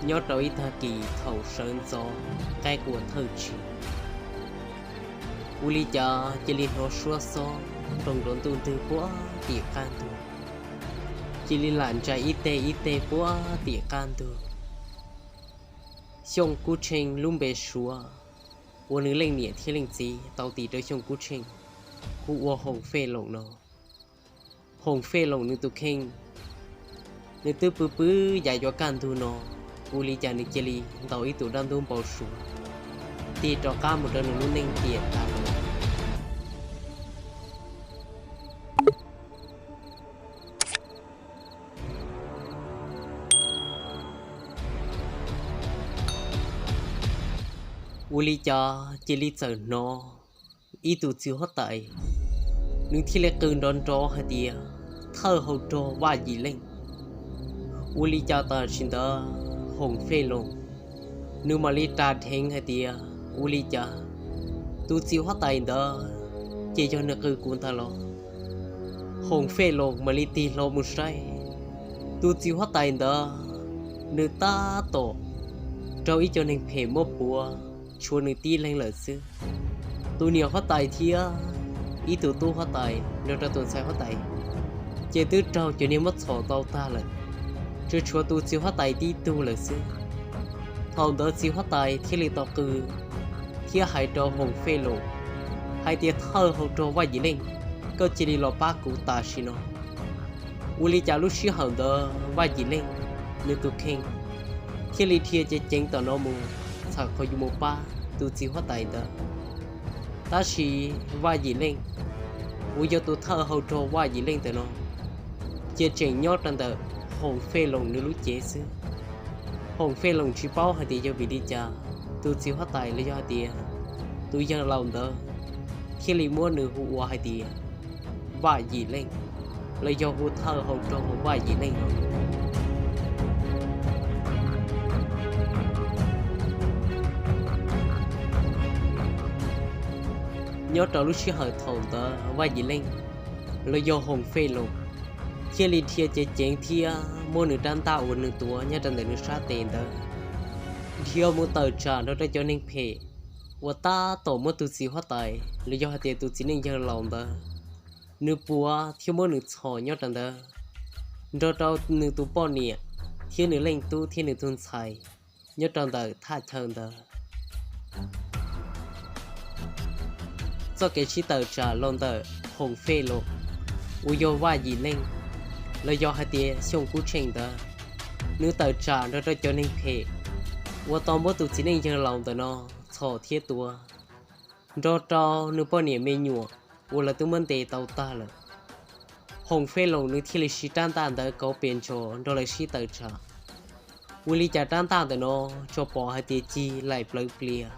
Nyob rau ib tag kis thaum sawv ntxov qaib qua thawj tsig, ua li cas cia li hnov suab xob nroo nrov ntuj ntwg puag tim qab ntug, cia li lam ntsais ib teg ib teg puag tim qab ntug. Xyooj Kub Tsheej lub npe suav uas nws leej niam thiab leej txiv tau tis rau Xyooj Kub Tsheej, kuj ua Hoom Fej Loos no. Hoom Fej Loos nws tus kheej, nws twb pw pw yav yuav kaj ntug no, ua li cas nws cia li ntaus ib tug dab ntub npau suav tig rov qab mus rau nws lub neej tiam tas los. Ua li cas cia li txawm hnov ib tug txiv huab tais, nws thiaj li qw nrov nrov hais tias, Thawj hau rog Vaj Yim Leej. Ua li cas tam sim ntawd Hoom Fej Loos nws mam li ras dheev hais tias, Ua li cas tus txiv huab tais ntawd ces yog nws qw kuv ntag los? Hoom Fej Loos mam li tig hlo mus saib, tus txiv huab tais ntawd nws tab tom raug ib co neeg phem muab puav tshuav nws tib leeg lawm xwb. Tus niam huab tais thiab ib tug tub huab tais nrog rau tus ntxhais huab tais ces twb raug cov niag muab txhom tau tag lawm, tsuas tshuav tus txiv huab tais tib tug lawm xwb. Thaum ntawd txiv huab tais thiaj li tau qw thiab hais rau Hoom Fej Loos hais tias, Thawj hau rog Vaj Yim Leej, koj cia li los pab kuv tam sim no. Ua li cas lub sij hawm ntawd Vaj Yim Leej nws tus kheej thiaj li dhia ceev ceev tom no mus txhawm qhov yuav mus pab tus txiv huab tais ntawd. Tab sis Vaj Yim Leej uas yog tus thawj hau rog Vaj Yim Leej ntawm no ces tseem nyob rau ntawm Hoom Fej Loos nws lub cev xwb. Hoom Fej Loos tsis paub hais tias yog vim li cas tus txiv huab tais los yog hais tias tus yawg laus ntawd thiaj li muab nws hu ua hais tias Vaj Yim Leej, los yog hu thawj hau rog Vaj Yim Leej no. Nyob rau lub sij hawm thaum ntawd Vaj Yim Leej los yog Hoom Fej Loos thiaj li dhia ceev ceev thiab muab nws rab ntaj uas nws tuav nyob rau ntawm nws sab tes ntawd dhia mus tawm tsam nrog rau cov neeg phem uas tab tom muab tus txiv huab tais los yog hais tias tus txiv neej yawg laus ntawd nws puav thiab muab nws txhom nyob rau ntawd nrog rau nws tus poj niam thiab nws leej tub thiab nws tus ntxhais nyob rau ntawm thaj chaw ntawd. Txoj kev sib tawm tsam los ntawm Hoom Fej Loos uas yog Vaj Yim Leej los yog hais tias Xyooj Kub Tsheej ntawd, nws tawm tsam nrog rau cov neeg phem uas tau muab tus txiv neej yawg laus ntawm no txhom thiab tua, nrog rau nws poj niam me nyuam uas lawv twb muab ntes tau tag lawm. Hoom Fej Loos nws thiaj li siv rab ntaj ntawd kauv pes ntsos nrog lawv sib tawm tsam. Ua li cas rab ntaj ntawm no tsuas pom hais tias cig laim plawv plias,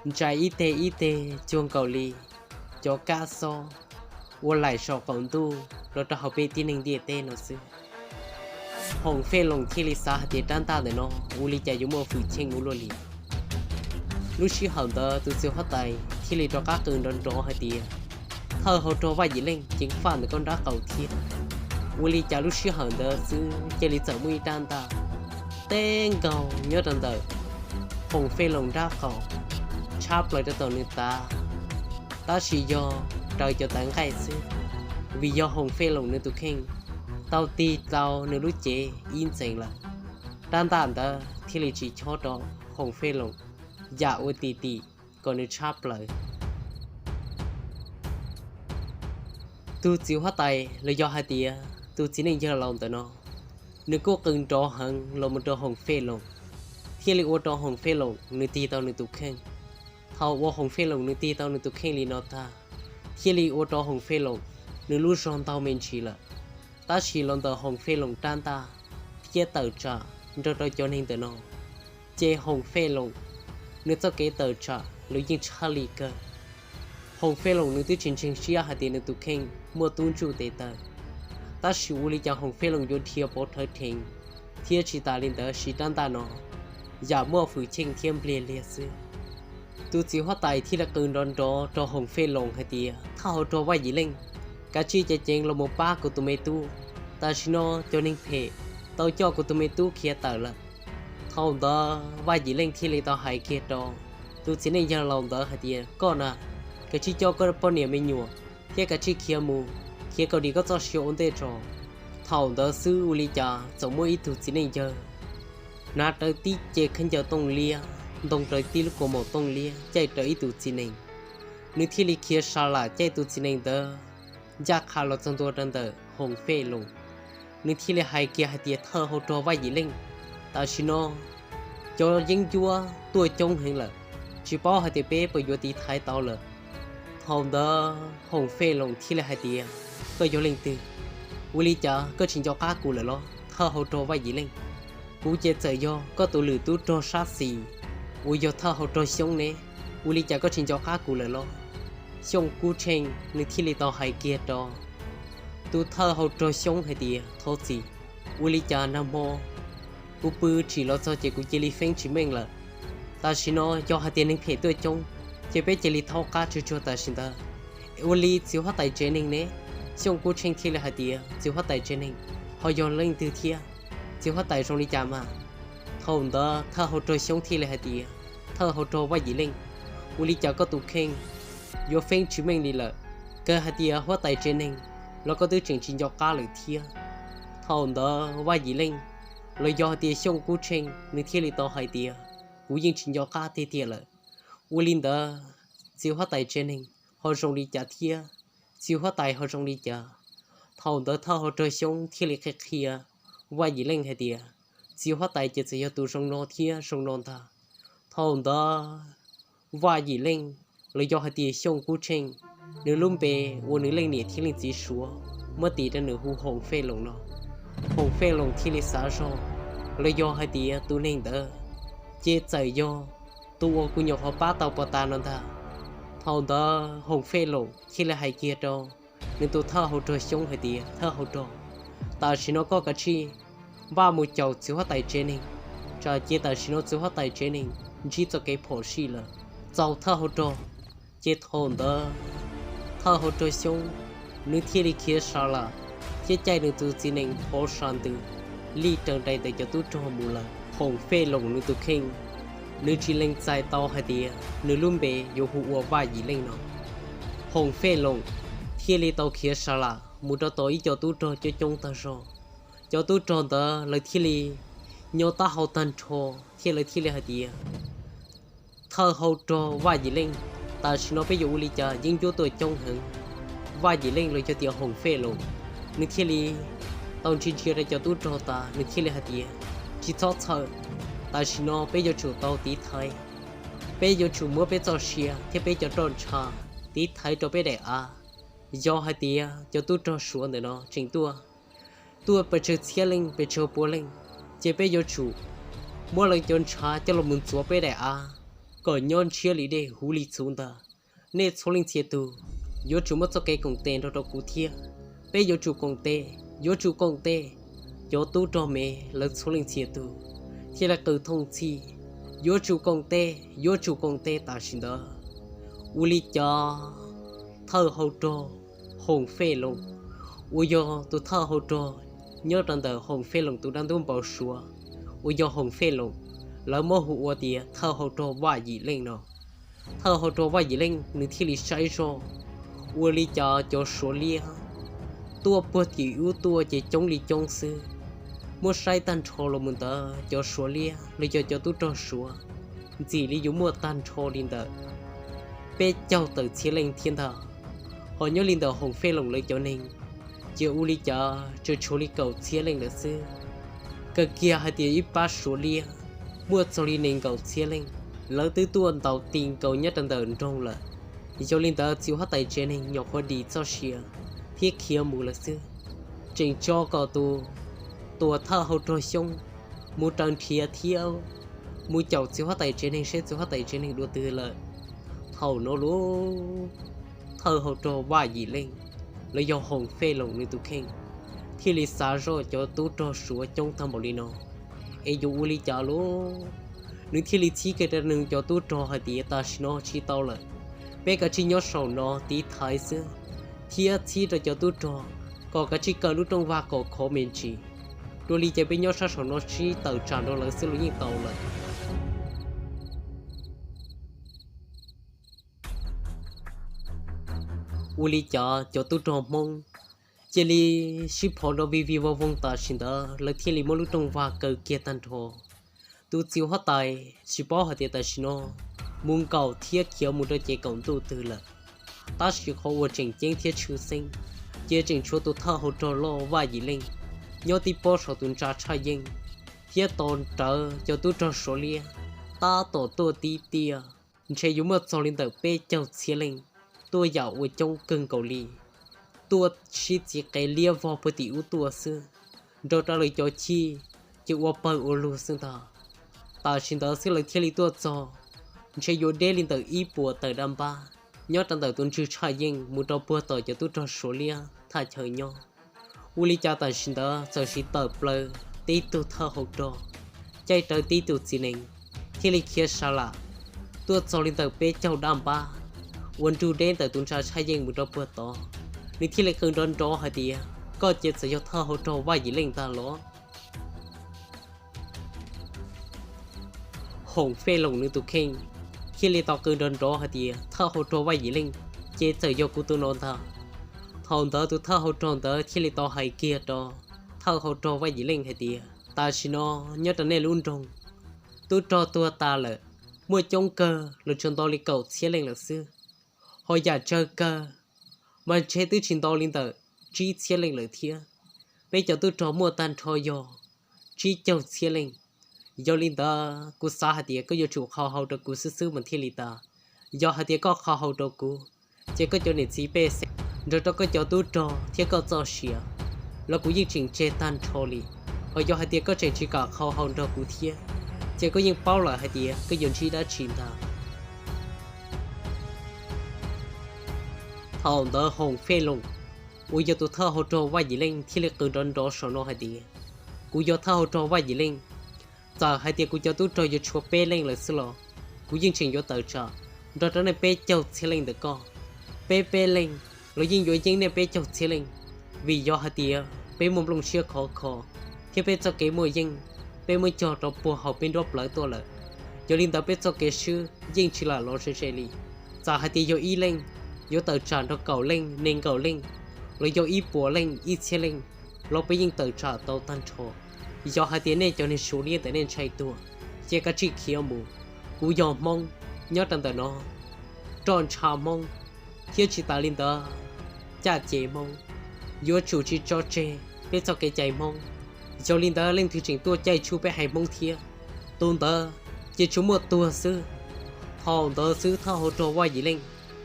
ntsais ib teg ib teg cuag nkaus li cov kab xob uas laim saum qaum ntuj los rau hauv peb tib neeg ntiaj teb no xwb. Hoom Fej Loos thiaj li xav hais tias rab ntaj ntawm no ua li cas yuav muaj hwm cheej ua luaj li. Lub sij hawm ntawd tus txiv huab tais thiaj li rov qab qw nrov nrov hais tias, Thawj hau rog Vaj Yim Leej, ceev faj ntawm koj nrab qaum thiab. Ua li cas lub sij hawm ntawd xwb cia li txawm muaj ib rab ntaj teb nkaug nyob rau ntawm Hoom Fej Loos nrab qaum, tshab plaws rau tom nws tav, tab sis yog raws cov tawv nqaij xwb, vim yog Hoom Fej Loos nws tus kheej tau tig tau nws lub cev ib ntxeev lawm. Rab ntaj ntawd thiaj li tsis chob rau Hoom Fej Loos yam ua ti tim kom nws tshab plaws. Tus txiv huab tais los yog hais tias tus txiv neej yawg laus ntawm no, nws kuj qw nrov heev los mus rau Hoom Fej Loos, thiaj li ua rau Hoom Fej Loos nws tig tau nws tus kheej. Thaum uas Hoom Fej Loos nws tig tau nws tus kheej li no tag, thiaj li ua rau Hoom Fej Loos nws lub zog ntaug me ntsis lawm. Tab sis los ntawm Hoom Fej Loos rab ntaj thiab tawm tsam nrog rau cov neeg ntawm no, ces Hoom Fej Loos nws txoj kev tawm tsam los yeej tshaj li kawg. Hoom Fej Loos nws twb tsis ntseeg siab hais tias nws tus kheej muaj tub ntsuj tes taw, tab sis ua li cas Hoom Fej Loos yuav dhia pov rhawv dheev, thiab tsis tas li ntawd siv rab ntaj no yam muaj hwm cheej thiab npliag liag xwb. Tus txiv huab tais thiaj li qw nrov nrov rau Hoom Fej Loos hais tias, Thawj hau rog Vaj Yim Leej, kav tsij ceev ceev los mus pab kuv tus me tub. Tam sim no cov neeg phem tau coj kuv tus me tub khiav tawm lawm. Thaum ntawd Vaj Yim Leej thiaj li tau hais kiag rau tus txiv neej yawg laus ntawd hais tias, koj na, kav tsij coj koj poj niam me nyuam thiab kav tsij khiav mus, khiav kom dim koj txoj sia ua ntej tso. Thaum ntawd xwb ua li cas txawm muaj ib tug txiv neej yawg hnav rawv tib ce khaub ncaws tooj liab, ntoo rawv tib lub kaus mom tooj liab caij rawv ib tus txiv nees. Nws thiaj li khiav sa lam caij tus txiv nees ntawd ncaj qha los txog ntua rau ntawm Hoom Fej Loos. Nws thiaj li hais kiag hais tias, thawj hauv rog Vaj Yim Leej, tam sim no cov yeeb ncuab tuaj coob heev lawm, tsis paub hais tias peb puas yuav tiv thaiv tau lawm. Thaum ntawd Hoom Fej Loos thiaj li hais tias, koj yog leej twg? Ua li cas koj tsis nco qab kuv lawm los thawj hauv rog Vaj Yim Leej? Kuv ces txawm yog koj tus lwm tub rog sab xis uas yog thawj hauv rog Xyoob ne, ua li cas koj tsis nco qab kuv lawm los? Xyooj Kub Tsheej nws thiaj li tau hais kiag rau tus thawj hauv rog Xyoob hais tias, thov txim, ua li cas nag hmo kuv pw tsim los txog ces kuv cia li feeb tsis meej lawm. Tam sim no yog hais tias neeg phem tuaj coob, ces peb cia li thaub qab tsug tsuag tam sim ntawd. Ua li txiv huab tais tsev neeg ne? Xyooj Kub Tsheej thiaj li hais tias, txiv huab tais tsev neeg, ho yog leej twg thiab? Txiv huab tais zoo li cas mas? Thaum ntawd thawj hauv rog Xyoob thiaj li hais tias, thawj hauv rog Vaj Yim Leej, ua li cas koj tus kheej yuav feeb tsis meej li lawm, kawg hais tias huab tais tsev neeg los koj twb tseem tsis nco qab lawm thiab? Thaum ntawd Vaj Yim Leej los yog hais tias Xyooj Kub Tsheej nws thiaj li tau hais tias, kuv yeej tsis nco qab tiag tiag lawm. Ua li ntawd txiv huab tais tsev neeg ho zoo li cas thiab? Txiv huab tais ho zoo li cas? Thaum ntawd thawj hauv rog Xyoob thiaj li qhia qhia Vaj Yim Leej hais tias, txiv huab tais ces txawm yog tus zoo no thiab zoo no ntag. Thaum ntawd Vaj Yim Leej los yog hais tias Xyooj Kub Tsheej, nws lub npe uas nws leej niam thiab leej txiv suav muab tis rau nws hu Hoom Fej Loos no. Hoom Fej Loos thiaj li xav zog los yog hais tias tus neeg ntawd ces txawm yog tus uas kuv nyuam qhuav pab tau pov tas no ntag. Thaum ntawd Hoom Fej Loos thiaj li hais kiag rau nws tus thawj hauv rog Xyoob hais tias, thawj hauv rog, tam sim no koj kav tsij npaj mus caum txiv huab tais tsev neeg, tsam ces tam sim no txiv huab tais tsev neeg ntsib txoj kev phom sij lawm. Txaus thawj hauv rog. Ces thaum ntawd thawj hauv rog Xyoob nws thiaj li khiav sa lam thiab caij nws tus txiv nees thov sa ntws lij raws nraim ntawm cov tub rog mus lawm. Hoom Fej Loos nws tus kheej, nws tsis lees txais tau hais tias nws lub npe yuav hu ua Vaj Yim Leej no. Hoom Fej Loos thiaj li tau khiav sa lam mus rau tom ib co tub rog coob coob tag zog. Cov tub rog ntawd lawv thiaj li nyo taub hau tag nrho thiab lawv thiaj li hais tias, thawj hauv rog Vaj Yim Leej, tam sim no peb yuav ua li cas yeeb ncuab tuaj coob heev. Vaj Yim Leej los yog tias Hoom Fej Loos nws thiaj li tau ntsia ntsia rau cov tub rog tas nws thiaj li hais tias, tsis txhob txhawj, tam sim no peb yuav tsum tau tiv thaiv, peb yuav tsum muab peb txoj sia thiab peb cov roj ntsha tiv thaiv rau peb daim av. Yog hais tias cov tub rog suav ntawm no tseem tuaj, tuaj pes tsawg txhiab leej pes tsawg pua leej, ces peb yuav tsum muab lawv cov ntshav coj los mus ntxuav peb daim av kom nyob ntshiab li dej huv li txhuv ntag. Nej txhua leej txhia tus yuav tsum muab txoj kev koom tes nrog rau kuv thiab. Peb yuav tsum koom tes, yuav tsum koom tes. Cov tub rog me lawv txhua leej txhia tus thiaj li qw thooj txhij, yuav tsum koom tes, yuav tsum koom tes tam sim ntawd. Ua li cas thawj hauv rog Hoom Fej Loos uas yog tus thawj hauv rog nyob rau ntawm Hoom Fej Loos tus dab ntub npau suav uas yog Hoom Fej Loos, lawv muab hu ua tias thawj hauv rog Vaj Yim Leej no. Thawj hauv rog Vaj Yim Leej nws thiaj li saib zoj, ua li cas cov suav liab tuaj puag tim ub tuaj ces coob li coob xwb. Muab saib tag nrho los mus ntawd cov suav liab los yog cov tub rog suav ntxim li yuav muaj tag nrho li ntawm peb caug tawm txhiab leej thiab ntag. Ho nyob li ntawm Hoom Fej Loos lawv cov neeg ces ua li cas tseem tshuav li kaum txhiab leej lawm xwb. Kawg kiag hais tias ib pab suav liab muaj txog li nees nkaum txhiab leej, lawv twb tuaj ntaus ti nkaus nyob rau ntawm nroog lawm. Yog li ntawd txiv huab tais tsev neeg nyuam qhuav dim txoj sia thiab khiav mus lawm xwb. Tseem tso kom tus tua thawj hauv rog Xyoob mus raws nrhiav thiab mus caum txiv huab tais tsev neeg seb txiv huab tais tsev neeg dua twg lawm. Thaum no lub thawj hauv rog Vaj Yim Leej los yog Hoom Fej Loos nws tus kheej thiaj li xav zoj cov tub rog suav coob tag npaum li no es yuav ua li cas lauj. Nws thiaj li txhib kiag rau nws cov tub rog hais tias tam sim no tsis tau lawm, peb kav tsij nyob saum no tiv thaiv xwb, thiab txhib rau cov tub rog kom kav tsij kaw lub rooj vag kom khov me ntsis. Dua li ces peb nyob sab saum no sib tawm tsam nrog lawv xwb los yeej tau lawm. Ua li cas cov tub rog Hmoob cia li sib phov nrov vij vij voog voog tam sim ntawd lawv thiaj li muab lub rooj vag kaw kiag tag nrho. Tus txiv huab tais tsis paub hais tias tam sim no mus nkaum thiab khiav mus rau ces kaum ntuj twg lawm. Tab sis qhov uas tseem ceeb thiab tshwj xeeb ces tseem tshuav tus thawj hau rog loj Vaj Yim Leej nyob tib pob saum tus ntsa tshaj yeej thiab tos rawv cov tub rog Suav liab tab tom tuaj tib tiaj, ntshe yuav muaj txog li ntawm peb caug txhiab leej, tuaj yam ua coob kawg nkaus li, tuaj sib txiv qev liab vog puag tim ub tuaj xwb, nrog rau lawv cov chij ces ua pawg ua lug xwb ntag. Tam sim ntawd xwb lawv thiaj li tuaj txog, ntshe yuav deb li ntawm ib puas tawm dab npab nyob rau ntawm tus ntswg tshaj yeej mus rau puag tom cov tub rog Suav liab thaj chaw nyob. Ua li cas tam sim ntawd txawm siv tawm plaws tib tug thawj hau rog, caij rawv tib tug txiv nees, thiaj li khiav sa lam tuaj txog li ntawm peb caug dab npab uas nrug deb ntawm tus ntsa tshaj yeej mus rau puag tod. Nws thiaj li qw nrov nrov hais tias, Koj ces txawm yog thawj hau rog Vaj Yim Leej ntag los? Hoom Fej Loos nws tus kheej thiaj li tau qw nrov nrov hais tias, Thawj hau rog Vaj Yim Leej, ces txawm yog kuv tus no ntag. Thaum ntawd tus thawj hau rog ntawd thiaj li tau hais kiag rau thawj hau rog Vaj Yim Leej hais tias, Tam sim no nyob rau nej lub nroog, tub rog tuag tas lawm, muaj coob kawg los tsuas ntau li kaum txhiab leej lawm xwb. Ho yam tsawg kawg mas ntshe twb tsis ntau li ntawm tsib txhiab leej lawm thiab. Peb cov tub rog muaj tag nrho yog tsib caug txhiab leej. Yog li ntawd kuv xav hais tias koj yuav tsum qhau hau rau kuv xwb xwb mas thiaj li tas. Yog hais tias koj qhau hau rau kuv, ces koj cov niam txiv pej xeem, nrog rau koj cov tub rog thiab koj txoj sia los kuv yeej tseem tseg tag nrho li. Ho yog hais tias koj tseem tsis kam qhau hau nrog kuv thiab, ces koj yeej paub lawm hais tias koj yuav ntsib dab tsi ntag. Thaum ntawd Hoom Fej Loos uas yog tus thawj hau rog Vaj Yim Leej thiaj li qw nrov nrov saum no hais tias, Kuv yog thawj hau rog Vaj Yim Leej. Txawm hais tias kuv cov tub rog yuav tshuav peb leej lawm xwb los kuv yeej tseem yuav tawm tsam nrog rau nej peb caug txhiab leej ntawm koj. Peb peb leej los yeej yuav yeej nej peb caug txhiab leej, vim yog hais tias peb muaj nplooj siab khov kho thiab peb txoj kev muaj yeej, peb muab cog rau puag hauv peb nruab plawv tuaj lawm. Yog li ntawd peb txoj kev swb yeej tsis lam los ze ze li. Txawm hais tias yog ib leej yuav tawm tsam nrog kaum leej nees nkaum leej, los yog ib puas leej ib txhiab leej, los peb yeej tawm tsam tau tag nrho. Yog hais tias nej cov neeg Suav liab ntawm nej ntshai tuag, ces kav tsij khiav mus. Kuv yog Hmoob, nyob rau ntawm no, roj ntsha Hmoob, thiab tsis tas li ntawd, caj ces Hmoob, yuav tsum tsis tso tseg peb txoj kev cai Hmoob. Yog li ntawd leej twg tseem tuaj caij tshub peb haiv Hmoob thiab, tus ntawd ces tsuas muaj tuag xwb. Thaum ntawd xwb thawj hau rog Vaj Yim Leej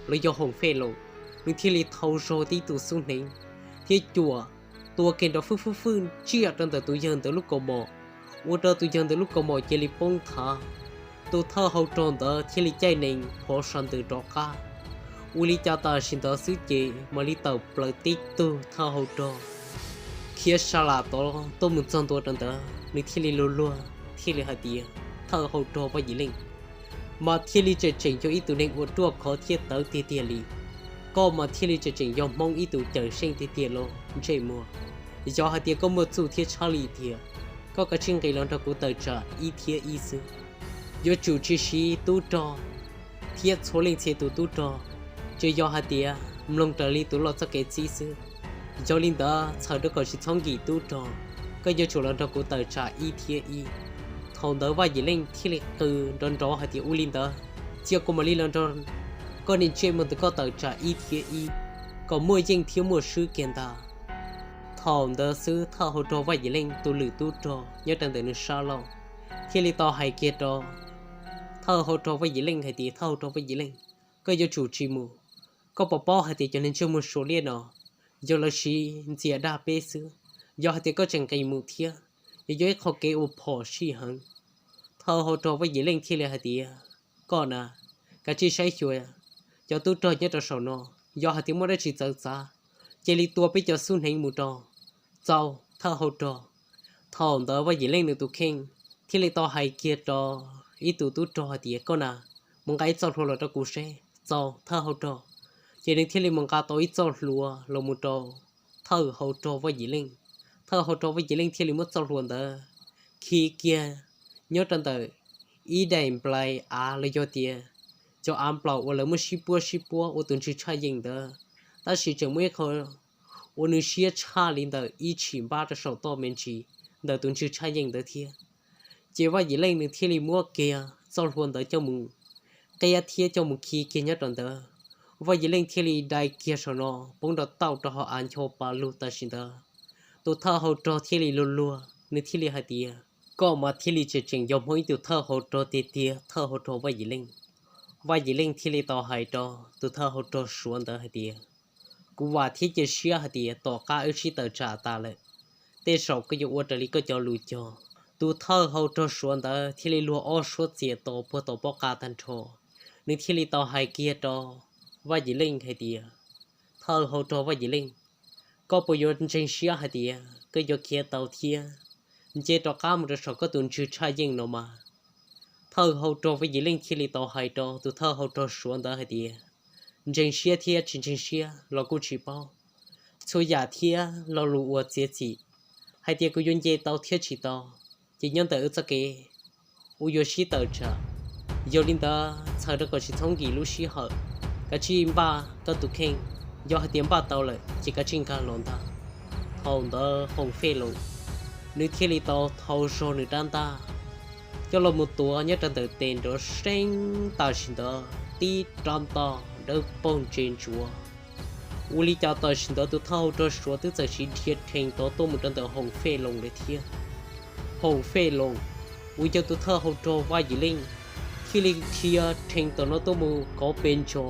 los yog Hoom Fej Loos, nws thiaj li thau zog tib tus xub hneev thiab cuam tua kiag nrov fwj fwj fwj tsiaj rau ntawm tus yawg ntawd lub kaus mom, ua rau tus yawg ntawd lub kaus mom cia li poob thav. Tus thawj hau rog ntawd thiaj li caij nees phov sas ntws rov qab. Ua li cas tam sim ntawd xwb ces mam li tawm plaws tib tug thawj hau rog khiav sa lam tod tuaj mus txog ntua rau ntawd, nws thiaj li luag luag thiaj li hais tias, Thawj hau rog Vaj Yim Leej, mas thiaj li tseem tseem yog ib tug neeg uas ruaj khov thiab tawv tiag tiag li. Koj mas thiaj li tseem tseem yog Hmoob ib tug cawm seej tiag tiag los ntsej muag. Yog hais tias koj muaj txuj thiab txhab li tiag, koj kav tsij nqis los nrog kuv tawm tsam ib thiab ib xwb. Yuav tsum tsis siv tub rog thiab txhua leej txhia tus tub rog, tsuas yog hais tias mloog raws li tus loj txoj kev txib xwb. Yog li ntawd txhawm rau kom tsis txhob nkim tub rog, koj yuav tsum los nrog kuv tawm tsam ib thiab ib. Thaum ntawd Vaj Yim Leej thiaj li qw nrov nrov hais tias, Ua li ntawd, cia kuv mam li los nrog koj niag ntsej muag ntawm koj tawm tsam ib thiab ib, kom muaj yeej thiab muaj swb kiag ntag. Thaum ntawd xwb thawj hau rog Vaj Yim Leej tus lwm tub rog nyob rau ntawm nws sab laug thiaj li tau hais kiag rau thawj hau rog Vaj Yim Leej hais tias, Thawj hau rog Vaj Yim Leej, koj yuav tsum tsis mus. Koj puas paub hais tias cov neeg ntsej muag Suav liab no yog lawv siv ntxias dag peb xwb. Yog hais tias koj tseem nqis mus thiab, yuav yog ib qho kev uas phom sij heev. Thawj hau rog Vaj Yim Leej thiaj li hais tias, Koj na, kav tsij saib xyuas cov tub rog nyob rau saum no, yog hais tias muaj dab tsi txawv txav, cia li tua peb cov xub hneev mus rau. Txaus, thawj hau rog. Thaum ntawd Vaj Yim Leej nws tus kheej thiaj li tau hais kiag rau ib tug tub rog hais tias, Koj na, mus nqa ib txoj hlua los rau kuv seb. Txaus, thawj hau rog. Ces nws thiaj li mus nqa tau ib txoj hlua los mus rau thawj hau rog Vaj Yim Leej. thawj hau rog Vaj Yim Leej thiaj li muab txoj hlua ntawd khi kiag nyob rau ntawm ib daim nplai av los yog tias cov av nplaum uas lawv muab sib puab sib puab ua tus ntswg tshaj yeej ntawd, tab sis tseem muaj ib qho ua nws siab tshaj li ntawm ib tshim npab rau saum toj me ntsis ntawm tus ntswg tshaj yeej ntawd thiab. Ces Vaj Yim Leej nws thiaj li muab kiag txoj hlua ntawd coj mus qiab thiab coj mus khi kiag nyob rau ntawd. Vaj Yim Leej thiaj li dai kiag saum no poob rau tauj rau hauv av ncho pa lug tam sim ntawd. Tus thawj hau rog thiaj li luag luag, nws thiaj li hais tias, koj mas thiaj li tseem tseem yog Hmoob ib tug thawj hau rog tiag tiag, thawj hau rog Vaj Yim Leej. Vaj Yim Leej thiaj li tau hais rau tus thawj hau rog Suav ntawd hais tias, kuv vam thiab cia siab hais tias tom qab wb sib tawm tsam tas lawm, tej zaum koj yuav ua raws li koj cov lus cog. Tus thawj hau rog Suav ntawd thiaj li luag ob suab txias to puag tom pob qa tag nrho. Nws thiaj li tau hais kiag rau Vaj Yim Leej hais tias, thawj hau rog Vaj Yim Leej, koj puas yuav ntseeg siab hais tias koj yuav khiav tau thiab nce rov qab mus rau saum koj tus ntswg tshaj yeej no mas? Thawj hau rog Vaj Yim Leej thiaj li tau hais rau tus thawj hau rog Suav ntawd hais tias, ntseeg siab thiab tsis ntseeg siab los kuj tsis paub. Txhua yam thiab lo lus uas txiav txim hais tias kuv yuav nce tau thiab tsis tau, ces nyob ntawm wb txoj kev uas yuav sib tawm tsam. Yog li ntawd txhawm rau kom tsis txhob nkim lub sij hawm, kav tsij npaj koj tus kheej, yog hais tias npaj tau lawm ces kav tsij nkag los ntag. Thaum ntawd Hoom Fej Loos nws thiaj li tau thau zog nws rab ntaj coj los mus tuav nyob rau ntawm tes nrov seeb tam sim ntawd tib rab ntaj dawb paug ntse ntsuav. Ua li cas tam sim ntawd tus thawj hau rog Suav twb txawm siv dhia rhees tod tuaj mus rau ntawm Hoom Fej Loos lawm thiab. Hoom Fej Loos uas yog tus thawj hau rog Vaj Yim Leej thiaj li dhia rhees tom no tuaj mus kov pes ntso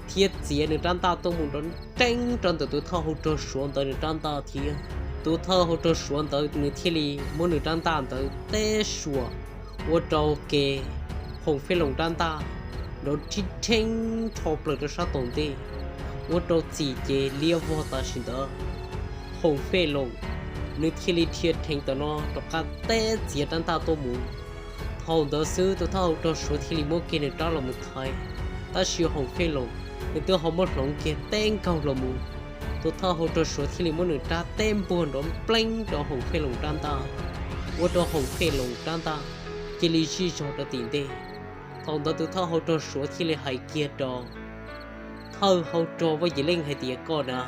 thiab txiav nws rab ntaj tuaj mus nrov nreeb rau ntawm tus thawj hau rog Suav ntawd nws rab ntaj thiab. Tus thawj hau rog Suav ntawd nws thiaj li muab nws rab ntaj ntawd teb suas ua rau ke Hoom Fej Loos rab ntaj nrov rhib rheeb rho plaws rau sab tom ntej, ua rau txim ces liab vog tam sim ntawd. Hoom Fej Loos nws thiaj li dhia rhees tom no rov qab teb txiav rab ntaj tuaj mus. Thaum ntawd xwb tus thawj hau rog Suav thiaj li muab kiag nws rab los mus thaiv, tab sis Hoom Fej Loos nws twb ho muab hloov kiag teb nkaug los mus. Tus thawj hau rog Suav thiaj li muab nws rab teb npuag nrov npleeb rau Hoom Fej Loos rab ntaj, ua rau Hoom Fej Loos rab ntaj cia li zij zog rau tim ntej. Thaum ntawd tus thawj hau rog Suav thiaj li hais kiag rau thawj hau rog Vaj Yim Leej hais tias, koj na,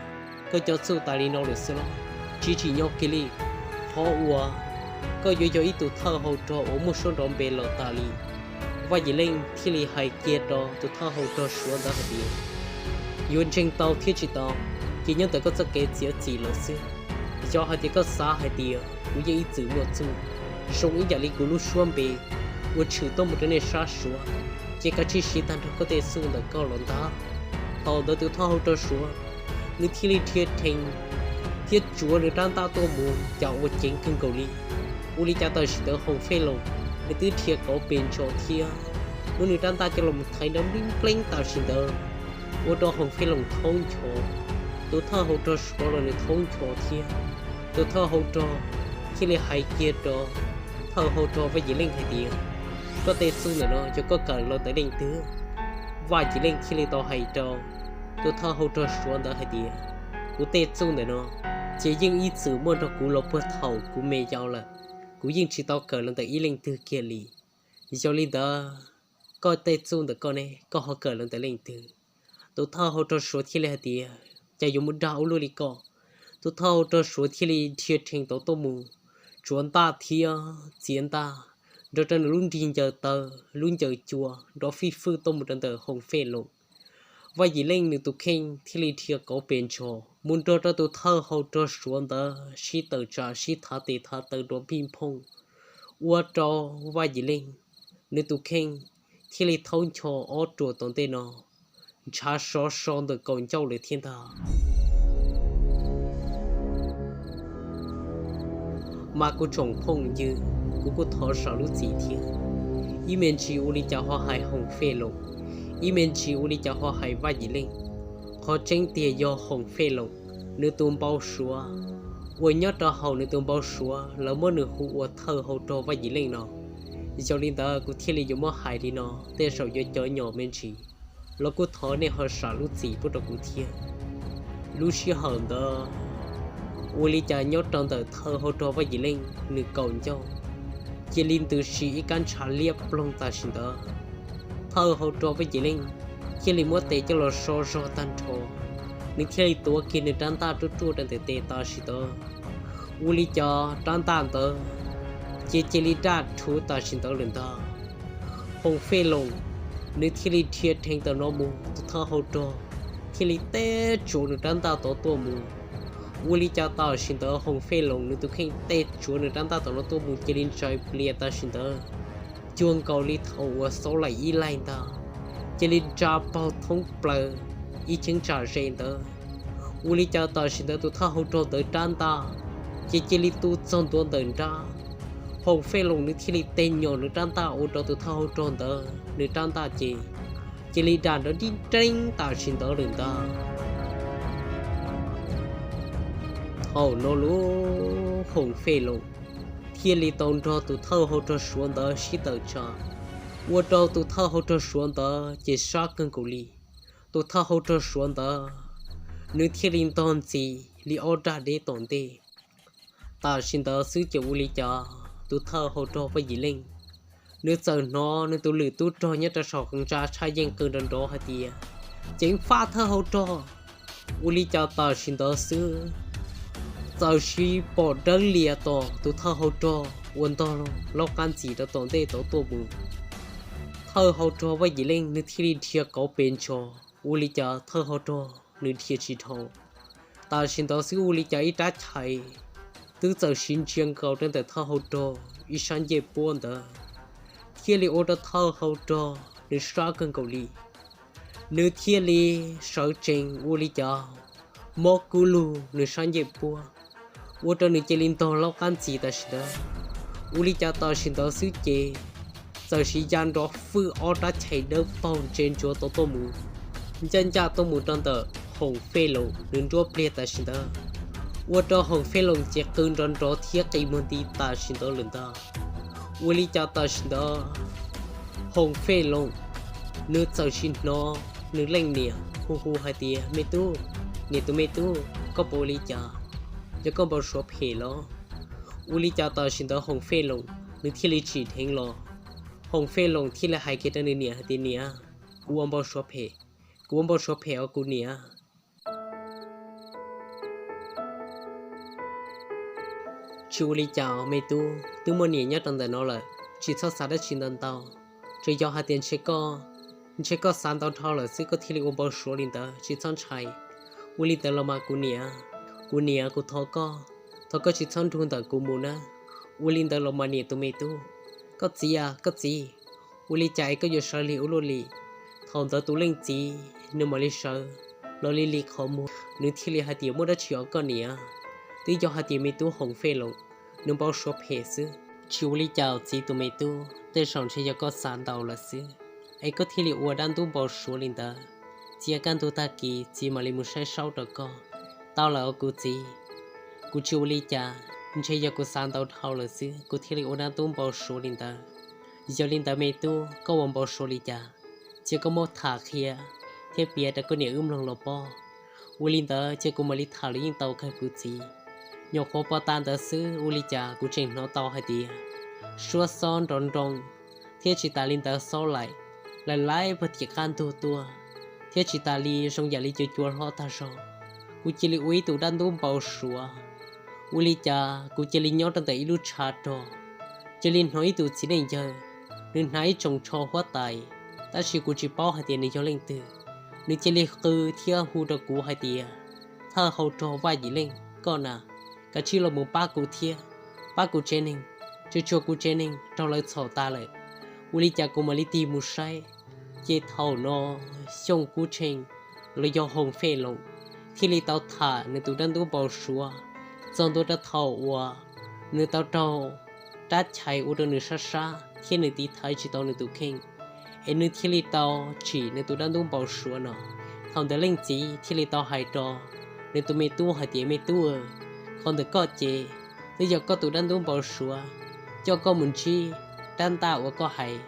koj cov txuj tas li no lawm xwb los? Tsis tsim nyog kiag li, qhov uas koj yuav yog ib tug thawj hau rog uas muaj suab nrov npe los tas li. Vaj Yim Leej thiaj li hais kiag rau tus thawj hau rog Suav ntawd hais tias, yuav ntseeg tau thiab tsis tau ces nyob ntawm koj txoj kev txiav txim lawm xwb. Yog hais tias koj xav hais tias kuv yeej ib txwm muaj txuj zoo ib yam li kuv lub suab npe uas tshwm tuaj mus rau nej sab Suav, ces kav tsij siv tag nrho koj tej txuj ntawm koj los ntag. Thaum ntawd tus thawj hau rog Suav nws thiaj li dhia rhees thiab tsuav nws rab ntaj tuaj mus cas ua ceev kawg nkaus li. Ua li cas tam sim ntawd Hoom Fej Loos nws twb dhia kauv pes ntso thiab muab nws rab ntaj coj los thaiv nrov npleeb npleeb tam sim ntawd, ua rau Hoom Fej Loos thoob ncho. Tus thawj hau rog Suav los nws thoob ncho thiab. Tus thawj hau rog thiaj li hais kiag rau thawj hau rog Vaj Yim Leej hais tias, koj tej txuj ntawm no yog koj kawm los ntawm leej twg? Vaj Yim Leej thiaj li tau hais rau tus thawj hau rog Suav ntawd hais tias, kuv tej txuj ntawm no ces yeej ib txwm muaj nrog kuv los puag thaum kuv me yau lawm, kuv yeej tsis tau kawm los ntawm ib leej twg kiag li. Yog li ntawd, koj tej txuj ntawm koj ne, koj ho kawm los ntawm leej twg? Tus thawj hau rog Suav thiaj li hais tias, cas yuav muaj dag ua luaj li koj? Tus thawj hau rog Suav thiaj li dhia rhees tod tuaj mus, tsuav ntaj thiab txiav ntaj nrog rau nws lub nrig ncaws taw, lub ncaws cua nrov fij fwj tuaj mus rau ntawm Hoom Fej Loos. Vaj Yim Leej nws tus kheej thiaj li dhia kauv pes ntso mus nrog rau tus thawj hau rog Suav ntawd sib tawm tsam sib thav tes thav taw nrov npij nphooj, ua rau Vaj Yim Leej nws tus kheej thiaj li thoob ncho ob ruam tom ntej no ntshav sov so ntawm kaum ncauj lawm thiab ntag. Mas kuv tsoom phooj ywg, kuv kuj thov zam lub txim thiab. Ib me ntsis ua li cas ho hais Hoom Fej Loos, ib me ntsis ua li cas ho hais Vaj Yim Leej. Qhov tseeb tiag yog Hoom Fej Loos nws tus npau suav uas nyob rau hauv nws tus npau suav lawv muab nws hu ua thawj hau rog Vaj Yim Leej no. Yog li ntawd kuv thiaj li yuav muab hais li no, tej zaum yuav cov nyom me ntsis los kuj thov nej ho zam lub txim pub rau kuv thiab. Lub sij hawm ntawd Ua li cas nyob rau ntawm thawj hau rog Vaj Yim Leej nws kaum ncauj cia li ntws si ib kab ntshav liab ploog tam sim ntawd. Thawj hau rog Vaj Yim Leej thiaj li muab tes coj los so zog tag nrho, nws thiaj li tuav kiag nws rab ntaj ruaj ruaj rau ntawm tes tam sim ntawd. Ua li cas rab ntaj ntawd ces cia li daj rhuv tam sim ntawd lawm ntag. Hoom Fej Loos nws thiaj li dhia dheev tawm no mus, tus thawj hau rog thiaj li teb tsuav nws rab ntaj tod tuaj mus. Ua li cas tam sim ntawd Hoom Fej Loos nws tus kheej teb tsuav nws rab ntaj tod no tuaj mus cia li ntsais plias tam sim ntawd cuag nkaus li thaum uas xauv laim ib laig ntag, cia li nra paug thoob plaws ib cheeb tsam ze ntawd. Ua li cas tam sim ntawd tus thawj hau rog ntawd rab ntaj ces cia li tu txog ntua ntawm nrab. Hoom Fej Loos nws thiaj li tes nyom nws rab ntaj ua rau tus thawj hau rog ntawd nws rab ntaj ces cia li dam nrov nrib nreeb tam sim ntawd lawm ntag. Thaum no lub Hoom Fej Loos thiaj li tau nrog tus thawj hau rog Suav ntawd sib tawm tsam, ua rau tus thawj hau rog Suav ntawd ces sab kawg nkaus li. Tus thawj hau rog Suav ntawd nws thiaj li ntog ntxiv li ob rag deb tom ntej. Tam sim ntawd xwb ces ua li cas tus thawj hau rog Vaj Yim Leej nws txawm hnov nws tus lwm tub rog nyob rau saum ntsa tshaj yeej qw nrov nrov hais tias, Ceev faj thawj hau rog! Ua li cas tam sim ntawd xwb txawm sis pom dawb lias tom tus thawj hau rog uas ntog laub qab ntxiv rau tom ntej tod tuaj mus. Thawj hau rog Vaj Yim Leej nws thiaj li dhia kauv pes ntso, ua li cas thawj hau rog nws dhia tsis dhau. Tam sim ntawd xwb ua li cas ib rab chais twb txawm sis ntsia nkaus rau ntawm thawj hau rog ib sab ncej puab ntawd, thiaj li ua rau thawj hau rog nws sab kawg nkaus li. Nws thiaj li sawv tsees ua li cas mob kub lug nws sab ncej puab, ua rau nws cia li ntog laub qab ntxiv tam sim ntawd. Ua li cas tam sim ntawd xwb ces txawm sis ya nrov fwj ob rab chais dawb paug ntse ntsuav tod tuaj mus, ncaj ncaj tuaj mus rau ntawm Hoom Fej Loos nws nruab pliag tam sim ntawd, ua rau Hoom Fej Loos ces qw nrov nrov thiab qi muag nti tam sim ntawd lawm ntag. Ua li cas tam sim ntawd Hoom Fej Loos nws txawm sis hnov nws leej niam hu hu hais tias, Me tub, niam tus me tub, koj puas ua li cas? Yog koj npau suav phem los? Ua li cas tam sim ntawd Hoom Fej Loos nws thiaj li tsim dheev los. Hoom Fej Loos thiaj li hais kiag rau nws niam hais tias, Niam, kuv ua npau suav phem, kuv ua npau suav phem os kuv niam. Tsis ua li cas me tub, twb muaj niam nyob rau ntawm no lawm, tsis txhob xav dab tsi ntau ntau. Tsuas yog hais tias ntshe koj, ntshe koj xav ntau dhau lawm xwb koj thiaj li ua npau suav li ntawd, tsis txhob ntshai. Ua li ntawd los mas kuv niam, kuv niam kuv thov koj, thov koj tsis txhob nrug ntawm kuv mus nawb. Ua li ntawd los mas niam tus me tub. Koj txiv a, koj txiv, ua li cas es koj yuav sawv lig ua luaj li? Thaum ntawd tus leej txiv nws mam li sawv los li li qhov muag, nws thiaj li hais tias, Muaj dab tsi os koj niam? Twb yog hais tias me tub Hoom Fej Loos nws npau suav phem xwb. Tsis ua li cas txiv tus me tub, tej zaum ntshe yog koj xav ntau lawm xwb es koj thiaj li ua dab ntub npau suav li ntawd. Txiv, kaj ntug tag kis txiv mam li mus saib saub rau koj. Tau lawm os kuv txiv. Kuv tsis ua li cas, ntshe yog kuv xav ntau dhau lawm xwb kuv thiaj li ua dab ntub npau suav li ntawd. Yog li ntawd me tub, koj ua npau suav li cas? Cia koj muab tham qhia thiab piav rau koj niam wb mloog los pob. Ua li ntawd ces kuv mam li tham los yeej tau kawg kuv txiv. Nyuam qhuav pom tas ntawd xwb ua li cas kuv tseem hnov tau hais tias suab xob nrov nroo, thiab tsis tas li ntawd xob laim laim laim puag tim qab ntug tuaj, thiab tsis tas li zoo yam li cua cua hlob tag zog. Kuv cia li ua ib tug dab ntub npau suav. Ua li cas kuv cia li nyob rau ntawm ib lub tshav rog, cia li hnov ib tug txiv neej yawg, nws hnav ib tsoos tsho huab tais, tab sis kuv tsis paub hais tias nws yog leej twg. Nws cia li qw thiab hu rau kuv hais tias, Thawj hau rog Vaj Yim Leej, koj na, kav tsij los mus pab kuv thiab, pab kuv tsev neeg, tsuas tsuag kuv tsev neeg raug lawv txhaum tas lawm. Ua li cas kuv mam li tig mus saib, ces thaum no Xyooj Kub Tsheej los yog Hoom Fej Loos thiaj li tau tham nws tus dab ntub npau suav txog ntua rau thaum uas nws tau raug rab chais ua rau nws sab sab thiab nws tiv thaiv tsis tau nws tus kheej, es nws thiaj li tau tsim nws tus dab ntub npau suav no. Thaum ntawd leej txiv thiaj li tau hais rau nws tus me tub hais tias, Me tub, qhov ntawm koj ces twb yog koj tus dab ntub npau suav coj koj mus ntsib rab ntaj uas koj hais.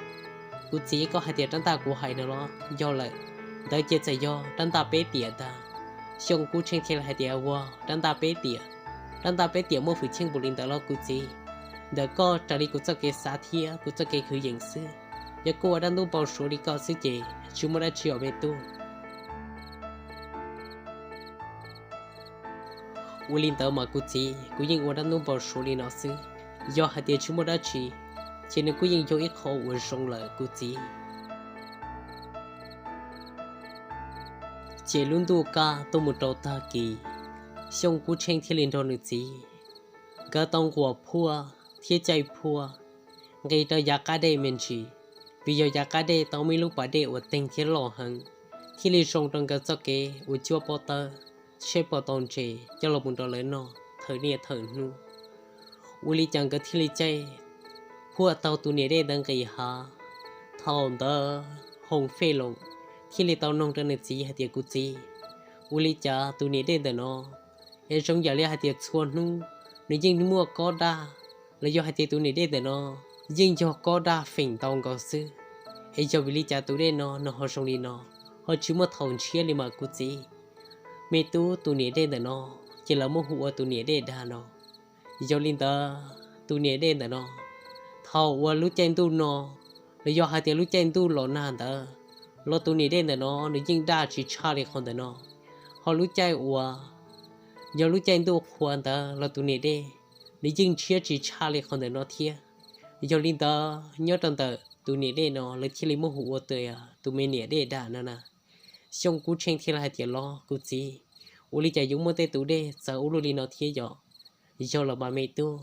Kuv txiv, koj hais tias rab ntaj kuv hais no los? Yog lawm, ntawd ces txawm yog rab ntaj peb tiam ntag. Xyooj Kub Tsheej thiaj li hais tias, Ua rab ntaj peb tiam. Dab ntaj peb tiam muaj hwj chim npaum li ntawd los kuv txiv, ntawm koj raws li kuv txoj kev xav thiab kuv txoj kev kwv yees xwb. Yog kuj ua dab ntub npau suav li koj xwb ces tsis muaj dab tsi os me tub. Ua li ntawd mas kuv txiv, kuv yeej ua dab ntub npau suav li no xwb. Yog hais tias tsis muaj dab tsi, ces nws kuj yeej yog ib qho uas zoo lawm kuv txiv. Ces lub ntuj kaj tuaj mus rau tag kis, Xyooj Kub Tsheej thiaj li nrog nws txiv, nkawd tau nquas phuaj thiab caij phuaj nqis rau yav qab dej me ntsis, vim yog yav qab dej tau muaj ib lub pas dej uas teeg thiab loj heev, thiaj li zoo rau nkawd txoj kev uas cuab pob tawb, saib puas tau ntses coj los mus rau lawv noj thawm niaj thawm hnub. Ua li cas nkawd thiaj li caij phuaj taug tus niam dej ntawd nqis hav. Thaum ntawd Hoo Fej Loos thiaj li tau noog rau nws txiv hais tias, kuv txiv, ua li cas tus niam dej ntawm no es zoo yam li hais tias txhua hnub nws yeej muaj kob daj, los yog hais tias tus niam dej ntawm no yeej yog kob daj feem ntau nkaus xwb, es yog vim li cas tus dej no nws ho zoo li no, ho tsis muaj thaum ntshiab li mas kuv txiv? Me tub, tus niam dej ntawm no ces lawv muab hu ua tus niam dej dag no. Yog li ntawd tus niam dej ntawm no, thaum uas lub caij ntuj no, los yog hais tias lub caij ntuj los nag ntawd, los tus niam dej ntawm no nws yeej daj tsis tshaj li qhov ntawm no. Ho lub caij uas yog lub caij ntuj qhua ntawd los tus niam dej nws yeej ntshiab tsis tshaj li qhov ntawm no thiab. Yog li ntawd nyob rau ntawm tus niam dej no lawv thiaj li muab hu ua tias tus me niam dej dag no na. Xyooj Kub Tsheej thiaj li hais tias, los kuv txiv, ua li cas yuav muaj tej tus dej txawv ua luaj li no thiab yom? Yog los mas me tub.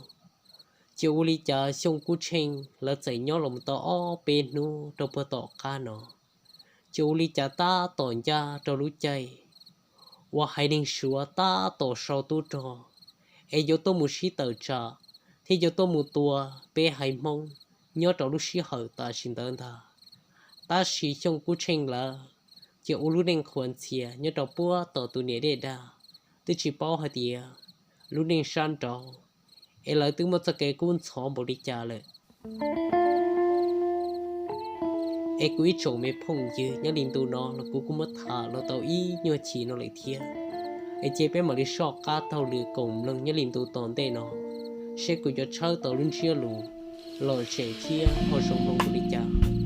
Ces ua li cas Xyooj Kub Tsheej lawv txawm nyob los mus tau ob peb hnub rau puag tom qab no, ces ua li cas tab tom ncaj rau lub caij uas haiv neeg Suav tab tom sau tub rog, es yuav tuaj mus sib tawm tsam thiab yuav tuaj mus tua peb haiv Hmoob nyob rau lub sij hawm tam sim ntawd ntag. Tab sis Xyooj Kub Tsheej lawv ces ua lub neej qhuas ntxhias nyob rau puag tom tus niam dej dag, twb tsis paub hais tias lub neej sab nraud es lawv twb muaj txoj kev kub ntxhov npaum li cas lawm. Es kuv ib tsoom me phooj ywg, nyob li ntu no los kuv kuj muab tham los tau ib nyuag chim no lawm thiab. Es cia peb mam li soj qab taug lw koom mloog nyob li ntu tom ntej no, seb kuv yuav tshawb tau lub ntsiab lus lom zem thiab ho zoo mloog npaum li cas.